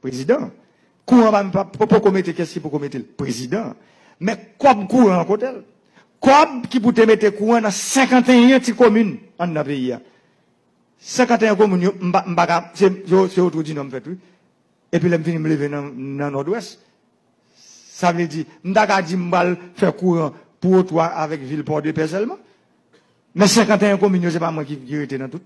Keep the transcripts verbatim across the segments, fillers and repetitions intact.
Prezidan. Kouran pa, pa, pa, poko mete, kiyès ki poko mete l? Prezidan. Men kòb kouran an kote l? Kòb ki pou te mete kouran nan senkanteyen ti komin anndan peyi a. Senkanteyen komin yo, m pa, m pa ka, se, se, se Otwodinò m fèt, wi. Epi lè m fini, m leve nan, nan Nòdwès. Sa vle di, m ta ka di m pral fè kouran pou Otwa avèk vil Pòdepè sèlman. Men senkanteyen komin yo, se pa mwen ki, ki rete nan tout.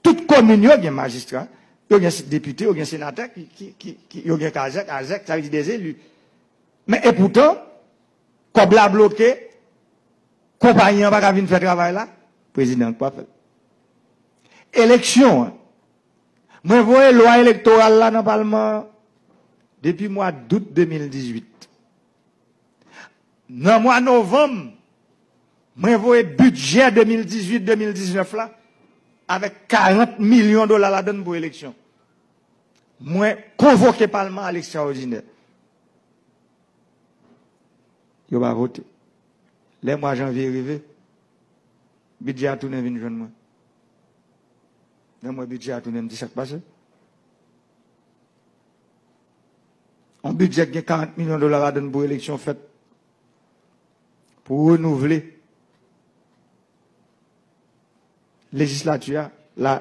Tout komin yo gen majistra, yo gen depite, yo gen senatè, ki, ki, ki, ki, yo gen kazèk, azèk, sa vle di dezeli. Men epoutan, kòb la bloke, konpayi an pa ka vin fè travay la, prezidan an k pa fè l. Eleksyon an, mwen voye lwa elektoral la nan palman an depi mwa dout de mil dizuit. Nan mwa novanm, mwen voye bidjè de mil dizuit, de mil diznèf la avèk karant milyon dola ladan l pou eleksyon. Mwen konvoke palman a lekstraòdinè. Yo pa vote. Lè mwa janvye rive, bidjè a tounen vin jwenn mwen. Lè m wè bidjè a tounen, m di, "Sa k pase?" Yon bidjè ki gen karant milyon dola ladan l pou eleksyon fèt, pou renouvle lejislati a, la,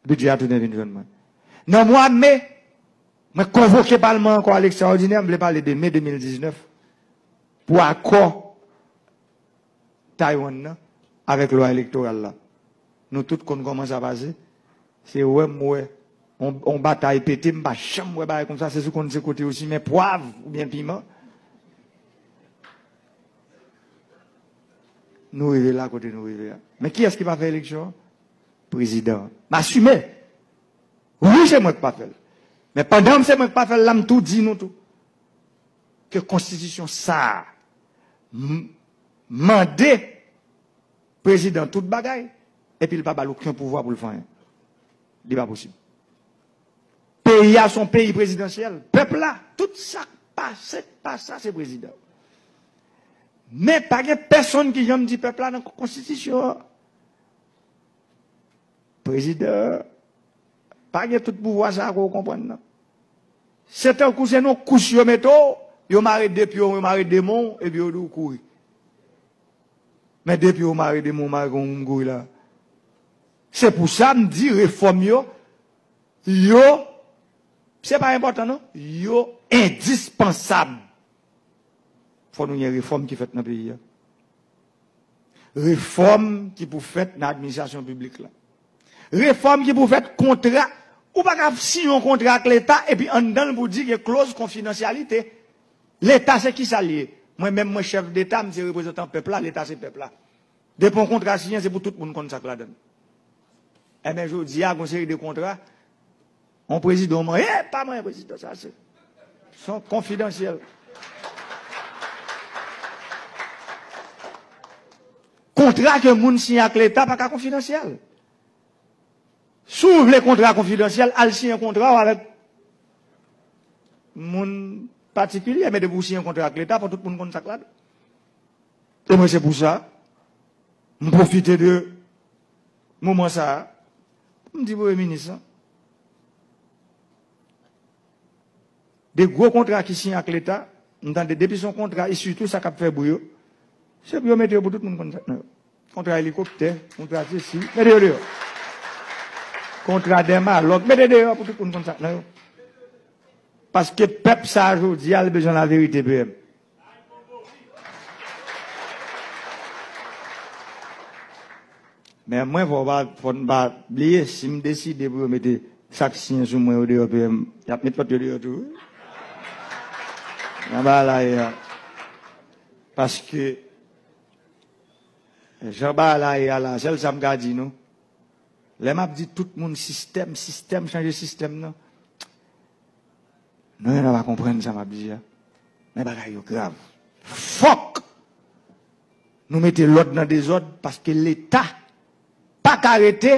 bidjè a tounen vin jwenn mwen. Nan mwa me, mwen konvoke palman an ankò a lekstraòdinè, m vle pale de me de mil diznèf, pou akò Taiwan nan avèk lwa elektoral la. Nou tout konn kòman sa pase. Se wè m wè on, on batay pete, m pa janm wè bagay konsa, se sou konn se kote yo simen pwav oubyen piman. Nou rive la kote nou rive a. Men kiyès ki pa fè eleksyon an? Prezidan an. M asime. Wi, se mwen k pa fè l. Men pandan se mwen k pa fè l la, m tou di nou tou ke konstitisyon sa a m-, mande prezidan tout bagay, epi l pa ba l okenn pouvwa pou l fè anyen. Li pa posib. Peyi a se yon peyi prezidansyèl. Pèp la, tout sa k pase, k pa sa, se prezidan. Men pa gen pèsonn ki janm di pèp la nan konstitisyon an, prezidan pa gen tout pouvwa sa a ke w konprann nan. Se tankou se nan kous yo mete w, yo mare de pye w, yo mare de men w, epi yo di w kouri. Men de pye w mare, de men w mare, kon moun kouri la. Se pou sa m di refòm yo, yo, se pa enpòtan non, yo endispansab. Fò nou gen refòm ki fèt nan peyi a. Refòm ki pou fèt nan administrasyon piblik la. Refòm ki pou fèt kontra. Ou pa ka siyen yon kontra ak Leta epi anndan l pou di gen kloz konfidansyalite. Leta se kisa l ye? Mwen menm, mwen chèf deta, m se reprezantan pèp la, Leta se pèp la. Depi yon kontra siyen, se pou tout moun konn sa k ladan l. Enben, jodi a, gen yon seri de kontra, yon prezidan manyen, pa manyen prezidan, sa se, se konfidansyèl. Kontra ke moun siyen ak Leta pa ka konfidansyèl. Si w vle kontra konfidansyèl, al siyen kontra w avèk moun patikilye, men depi w siyen kontra ak Leta, fò tout moun konn sa k ladan. E mwen, se pou sa, m pwofite de moman sa a, m di Premye Minis lan, de gwo kontra ki siyen ak Leta, m tande depi se yon kontra, e sitou sa k ap fè bri yo, se pou yo mete yo pou tout moun konn sa k nan yo. Kontra elikoptè, kontra sesi, mete yo deyò. Kontra dèmalòg, mete deyò pou tout moun konn sa k nan yo. Paske pèp sa a jodi a, l bezwen laverite, P M. Men mwen, fò pa, fò n pa bliye, si m deside pou yo mete sa k siyen sou mwen yo deyò, P M, y ap met lòt yo deyò tou, wi. Nan bagay la ye a. Paske, jan bagay la ye a la, sèl sa m ka di nou, lè m ap di tout moun sistèm, sistèm, chanje sistèm nan, nou, y ann pa konprann sa m ap di a. Men bagay yo grav. Fòk nou mete lòd nan dezòd, paske Leta pa ka rete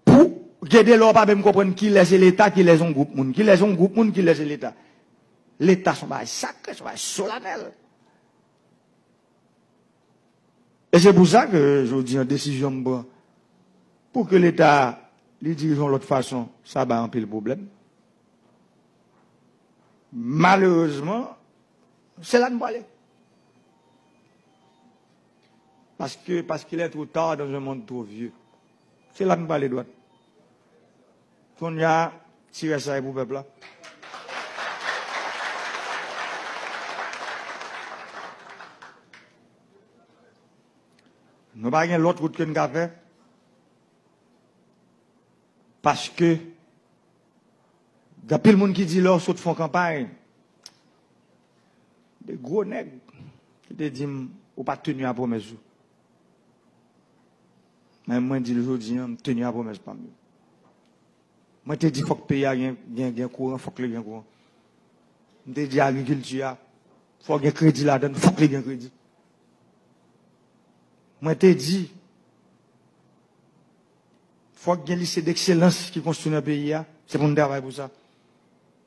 pou gen de lè w pa menm konprann kilè se Leta, kilè se yon gwoup moun, kilè se yon gwoup moun, kilè se Leta. Leta se yon bagay sakre, se yon bagay solanèl. E se pou sa ke jodi a, desizyon m pran pou ke Leta li dirije yon lòt fason, sa bay anpil pwoblèm. Malerezman, se la n prale. Paske, parce qu'il est trop tard dans un monde trop vieux. Se la n prale dwat. Kounye a, ti rès la e pou pèp la. Nou pa gen lòt wout ke n ka fè. Paske gen anpil moun ki di lè w sot fè yon kanpay, de gwo nèg ki te di m ou pa teni a pwomès ou. Men mwen di l jodi an, m teni a pwomès pa m yo. Mwen te di fòk peyi a gen, gen, gen kouran, fòk li gen kouran. M te di agrikilti a, fòk gen kredi ladan l, fòk li gen kredi. Mwen te di fòk gen lise dekselans ki konstwi nan peyi a. Se pou n travay pou sa.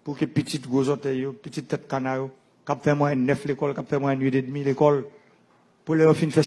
Pou ke pitit gwo zòtèy yo, pitit tèt kana yo, k ap fè mwayèn nèf lekòl, k ap fè mwayèn uit edmi lekòl, pou lè yo fin fè